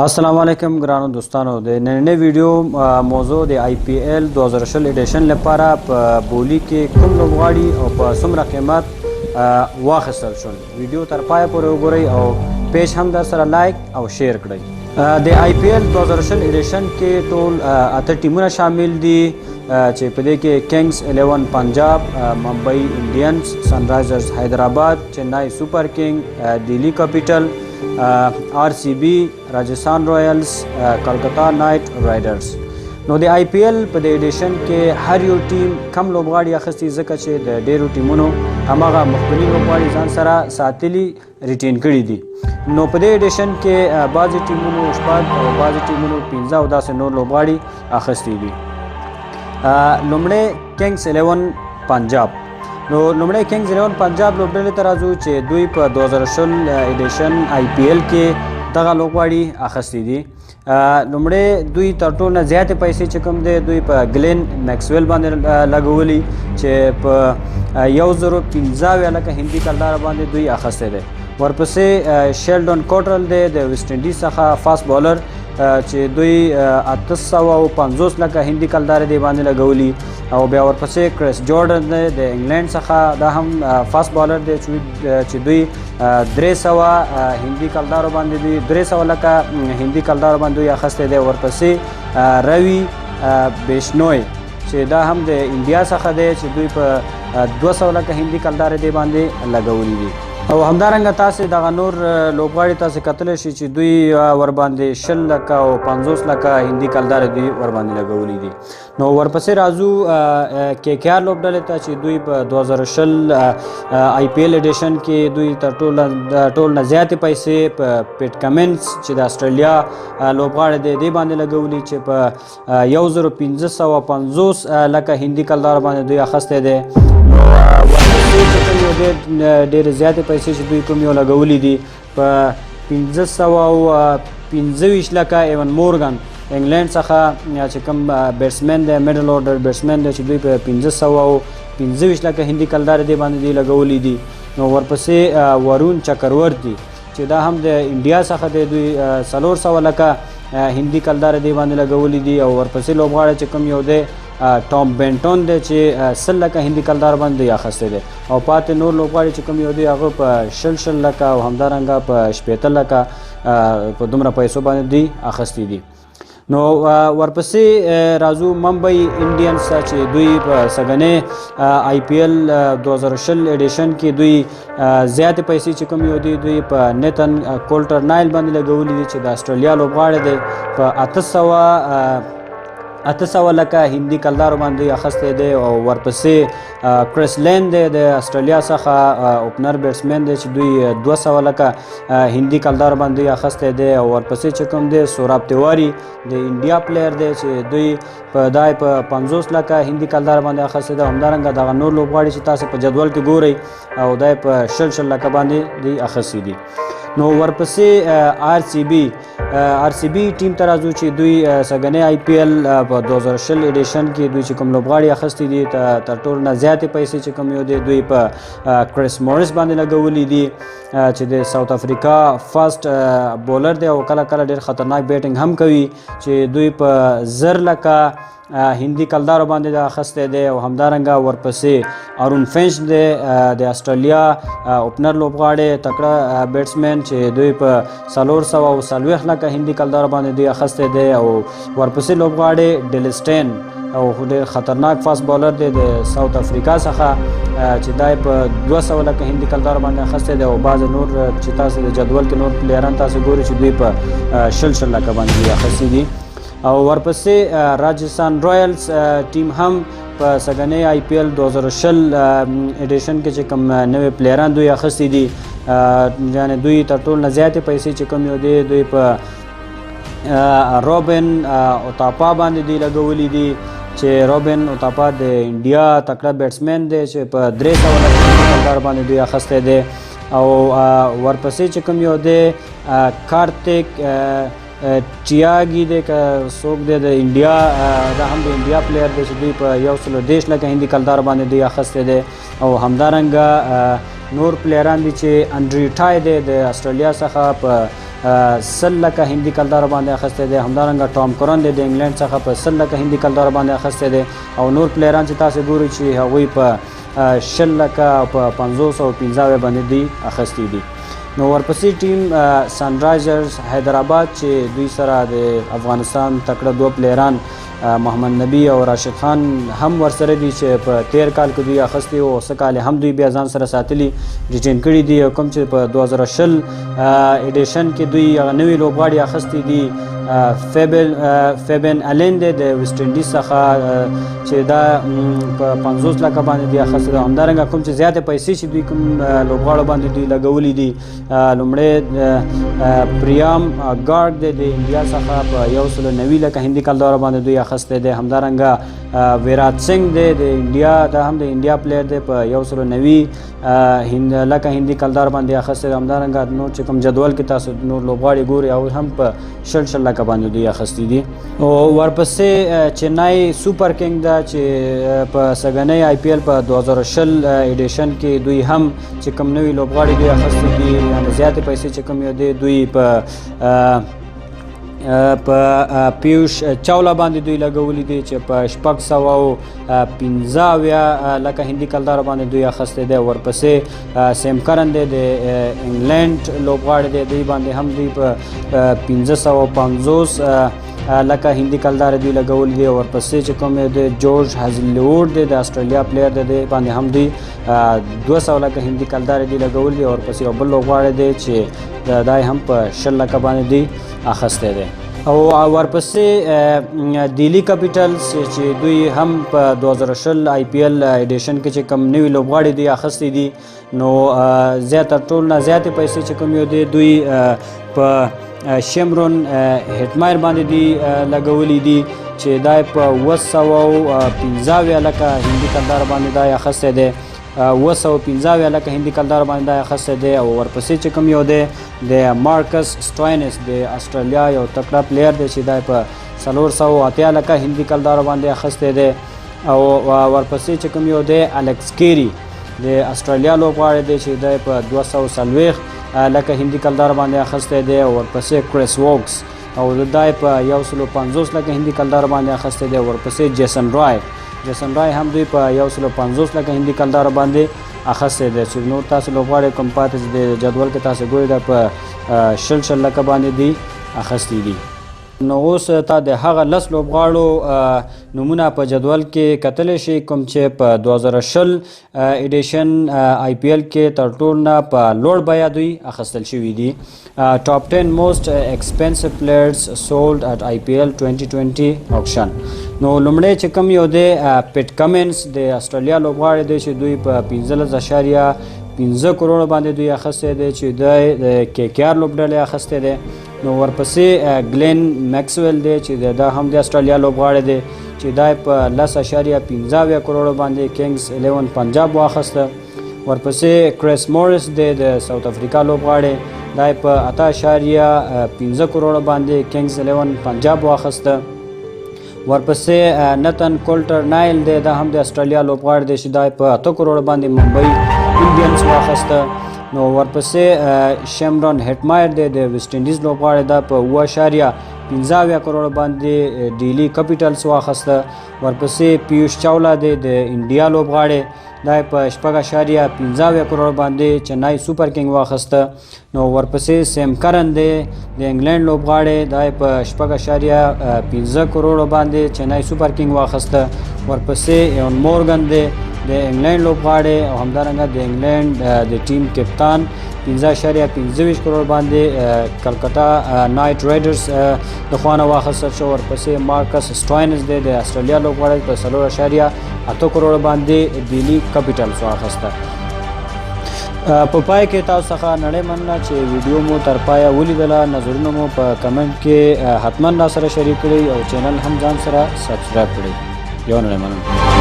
السلام علیکم ګرانو دوستانو، د نننۍ ویډیو موضوع د آی پی ایل 2020 edition لپاره په بولی کې کوم لوبغاړي او په څومره قیمت واخیستل شول. ویډیو تر پایه پورې وګورئ او پیج هم در سره لایک او share کړئ. د آی پی ایل 2020 edition کې ټول اته ټیمونه شامل دي چې په دې کې کینګز 11 پنجاب، ممبئی انډینز، سنرایزرز حیدرآباد، چنای سوپر کینګ، دلی کیپټل، آر سی بی، راجستان رویالز، کلکتا نایټ رایډرز. نو د آی پی ایل په دې edition کې هر یو ټیم کم لوبغاړي اخیستي، ځکه چې د ډیرو ټیمونو هماغه مخکني لوبغاړي ځان سره ساتلي، retain کړي دي. نو په دې edition کې بعضې ټیمونو شپږ او بعضې ټیمونو پنځه او داسې نور لوبغاړي اخیستي دي. لومړی کینګز 11 پنجاب. نو لومړی کینګز 11 پنجاب لوبډلې ته راځو چې دوی په 2020 edition آی پی ایل کې دغه لوبغاړي اخیستي دي. لومړی دوی تر ټولو نه زیاتې پیسې چې کوم دی دوی په ګلین مکسویل باندې لګولي چې په 1075 لکه هندي کلدار باندې دوی اخیستی دی. ورپسې شیلډون کوټرل دی د ویسټ انډیز څخه fast bowler چې دوی 850 لکه هندي کلدار دی باندې لګولي. او بیا ورپسې کریس جورډن دی د انګلند څخه، دا هم fast bowler دی چې دوی 300 هندي کلدارو باندې دوی 300 لکه هندي کلدارو باندې دوی اخیستی دی. ورپسې روي بیشنوی چې دا هم د انډیا څخه دی چې دوی په 200 لکه هندي کلدار دی باندې لګولي دي. او همدارنګه تاسې دغه نور لوبغاړي تاسې کتلی شئ چې دوی ورباندې 20 لکه او 50 لکه هندي کلدار دوی ورباندې لګولي دي. نو ورپسې راځو کې کې آر لوبډلې ته چې دوی په 2020 آی پی ایل edition کې دوی تر ټول نه زیاتې پیسې په پیټ کمنس چې د اسټرالیا لوبغاړی دی دې باندې لګولي چې په 1550 لکه هندي کلدار باندې دوی اخیستی دی. نو ورپسې چې کوم یو ډېرې زیاتې پیسې چې دوی کوم یو لګولي دي په 525 لکه ایون مورګن انګلند څخه چې کوم batsman دی، middle order batsman دی چې دوی په 525 لکه هندي کلدار دی باندې دوی لګولي دي. نو ورپسې ورون چکرورتي چې دا هم د انډیا څخه دی، دوی 400 لکه هندي کلدار دی باندې لګولي دي. او ورپسې لوبغاړی چې کوم یو دی ټام بنټون دی چې 100 لکه هندي کلدار باندې دوی اخیستی دی. او پاتې نور لوبغاړي چې کوم یو دی هغه په 20 20 لکه او همدارنګه په 60 لکه په دومره پیسو باندې دوی اخیستي دي. نو ورپسې راځو ممبئی انډینز ته چې دوی په سږنۍ آی پی ایل 2020 edition کې دوی زیاتې پیسې چې کوم یو دی دوی په نیتن کولټر نایل باندې لګولي دي چې د اسټرالیا لوبغاړی دی، په 800 لکه هندي کلدارو باندې اخیستی دی. او ورپسې کریس لین دی د اسټرالیا څخه opener batsman دی چې دوی 200 لکه هندي کلدارو باندې اخیستی دی. او ورپسې چې کوم دی سوراب تیواری د انډیا player دی چې دوی په دای په 50 لکه هندي کلدار باندې اخیستی دی. همدارنګه دغه نور لوبغاړي چې تاسې په جدول کې ګورئ او دای په 20 20 لکه باندې دوی اخیستي دي. نو ورپسې آر سی بی ټیم ته راځو چې دوی سږنۍ آی پی ایل په 2020 edition کې دوی چې کوم لوبغاړي اخیستي دي تر ټولو نه زیاتې پیسې چې کوم یو دی دوی په کریس موریس باندې لګولي دي چې د ساوت افریقا fast bowler دی او کله کله ډېر خطرناک batting هم کوي چې دوی په 1000 لکه هندي کلدارو باندې دا اخیستی دی. او همدارنګه ورپسې ارون فینچ دی د اسټرالیا opener لوبغاړی، تکړه batsman چې دوی په 440 لکه هندي کلدارو باندې دوی اخیستی دی. او ورپسې لوبغاړی ډیلسټین او ډېر خطرناک fast bowler دی د ساوت افریقا څخه چې دا یې په 200 لکه هندي کلدارو باندې اخیستی دی. او بعضې نور چې تاسې د جدول کې نور player ان تاسې ګورئ چې دوی په 20 20 لکه باندې دوی اخیستي دي. او ورپسې راجستان رویالز ټیم هم په سږنۍ آی پی ایل 2020 edition کې چې کوم نوې player ان دوی اخیستي دي، یعنې دوی تر ټولو نه زیاتې پیسې چې کوم یو دی دوی په روبن اوتاپا باندې دوی لګولي دي چې روبن اوتاپا د انډیا تکړه batsman دی چې په 300 لکه کلدار باندې دوی اخیستی دی. او ورپسې چې کوم یو دی کارتیک ټیاګي دی که څوک دی د انډیا، دا هم د انډیا player دی چې دوی په 130 لکه هندي کلدار باندې دوی اخیستی دی. او همدارنګه نور player ان دي چې انډریو ټای دی د اسټرالیا څخه په 100 لکه هندي کلدارو باندې اخیستی دی. همدارنګه ټام کرن دی د انګلند څخه په 100 لکه هندي کلدارو باندې اخیستی دی. او نور پلیران چې تاسو ګورئ چې هغوی په 20 لکه او په 55 باندې دوی اخیستي دي. نو ورپسې ټیم سنرایزرز حیدرآباد چې دوی سره د افغانستان تکړه دوه پلیران محمد نبی او راشد خان هم ورسره دي چې په تیر کال کې دوی اخیستي او سږ کال هم دوی بیا ځان سره ساتلي retain کړي دي. کوم چې په 2020 edition کې دوی هغه نوي لوبغاړي اخیستي دي، فیبن الین دی د ویسټ انډیز څخه چې دا په 50 لکه باندې دوی اخیستي دي. همدارنګه کوم چې زیاتې پیسې چې دوی کوم لوبغاړو باندې دوی لګولي دي، لومړی پریام ګارډ دی د انډیا څخه په 190 لکه هندي کلدارو باندې دوی اخیستی دی. همدارنګه ویرات سینګ دی د انډیا، دا هم د انډیا player دی، په 190 لکه هندي کلدار باندې اخیستی دی. همدارنګه نور چې کوم جدول کې تاسو نور لوبغاړي ګورئ او هم په 20 20 لکه باندې دوی اخیستي دي. او ورپسې چنای سوپر کینګ ده چې په سږنۍ آی پي ایل په 2020 edition کې دوی هم چې کوم نوي لوبغاړي دوی اخیستي دي، یعنې زیاتې پیسې چې کوم یو دی دوی په پیوش چاولا باندې دوی لګولي دي چې په 675 لکه هندي کلدارو باندې دوی اخیستی دی. ورپسې سیم کرن دی د انګلند لوبغاړی دی، دوی باندې هم دوی په 550 لکه هندي کلدار دوی لګولي دي. ورپسې چې کوم د جورج هزلوډ دی د اسټرالیا player دی، دی باندې هم دوی 200 لکه هندي کلدار دوی لګولي دي. ورپسې یو بل لوبغاړی دی چې دا هم په 20 لکه باندې دوی اخیستی دی. او ورپسې دیلی کپیټلز چې دوی هم په 2020 آی پي ایل edition کې چې کوم نوي لوبغاړي دوی اخیستي دي، نو زیاته ټول نه زیاتې پیسې چې کوم یو دی دوی په شمرون هټمایر باندې دوی لګولي دي چې دا په 775 لکه هندي کلدار باندې دا یې اخیستی دی. 775 لکه هندي کلدار باندې دا اخیستی دی. او ورپسې چې کوم یو دی د مارکس سټوینس د اسټرالیا یو تکړه player دی چې دا په 480 لکه هندي کلدار باندې اخیستی دی. او ورپسې چې کوم یو دی الکس کیری د اسټرالیا لوبغاړی دی چې دا په 240 لکه هندي کلدار باندې اخیستی دی. او ورپسې کریس ووکس او دا په 150 لکه هندي کلدار باندې اخیستی دی. ورپسې جیسن رای، جیسن رای هم دوی په 150 لکه هندي کلدار باندې اخیستی دی. چې نور تاسو لوبغاړي کوم پاتې چې د جدول کې تاسو ګورئ دا په 20 20 لکه باندې دوی اخیستي دي. نو اوس تا د هغه 10 لوبغاړو نومونه په جدول کې کتلی شئ کوم چې په 2020 edition آی پي ایل کې تر ټولو نه په لوړ بیه دوی اخیستل شوي دي. Top 10 most expensive players sold at IPL 2020 auction. نو لومړی چې کوم یو دی پیټ کمنس د اسټرالیا لوبغاړی دی چې دوی په 15.5 کروڑ باندې دوی اخیستی دی چې دی د کې کې آر لوبډلې اخیستی دی. نو ورپسې ګلین مکسویل دی چې دا هم د اسټرالیا لوبغاړی دی چې دا په 10.75 کروڑ باندې کینګز 11 پنجاب واخیسته. ورپسې کریس مورس دی د ساوت افریقا لوبغاړی، دا په 8.5 کروڑ باندې کینګز 11 پنجاب واخیسته. ورپسې نتن کولټر نایل دی، دا هم د اسټرالیا لوبغاړی دی چې دا په 8 کروڑ باندې ممبئی انډینز واخیسته. نو ورپسې شمرون هټمایر دی د ویسټ انډیز لوبغاړی، دا په 7.75 کروڑ باندې ډیلی کپیټلز واخیسته. ورپسې پیوش چاولا دی د انډیا لوبغاړی، دا په 6.75 کروڑ باندې چنای سوپر کینګ واخیسته. نو ورپسې سیم کرن دی د انګلند لوبغاړی، دا په 6.5 کروڑ باندې چنای سوپر کینګ واخیسته. ورپسې ایون مورګن دی د انګلند لوبغاړی او همدارنګه د انګلند د ټیم کپتان 15.25 کروڑ باندې کلکتا نایټ رایډرز د خوا نه واخیستل شو. ورپسې مارکس سټوینز دی د اسټرالیا لوبغاړی په 4.8 کروڑ باندې ډیلی کپیټلز واخیسته. په پای کې تاسو څخه نړۍ مننه چې ویډیو مو تر پایه ولیدله. نظرونه مو په کمنټ کې حتما را سره شریک کړئ او چینل هم ځان سره subscribe کړئ. یو نړۍ مننه.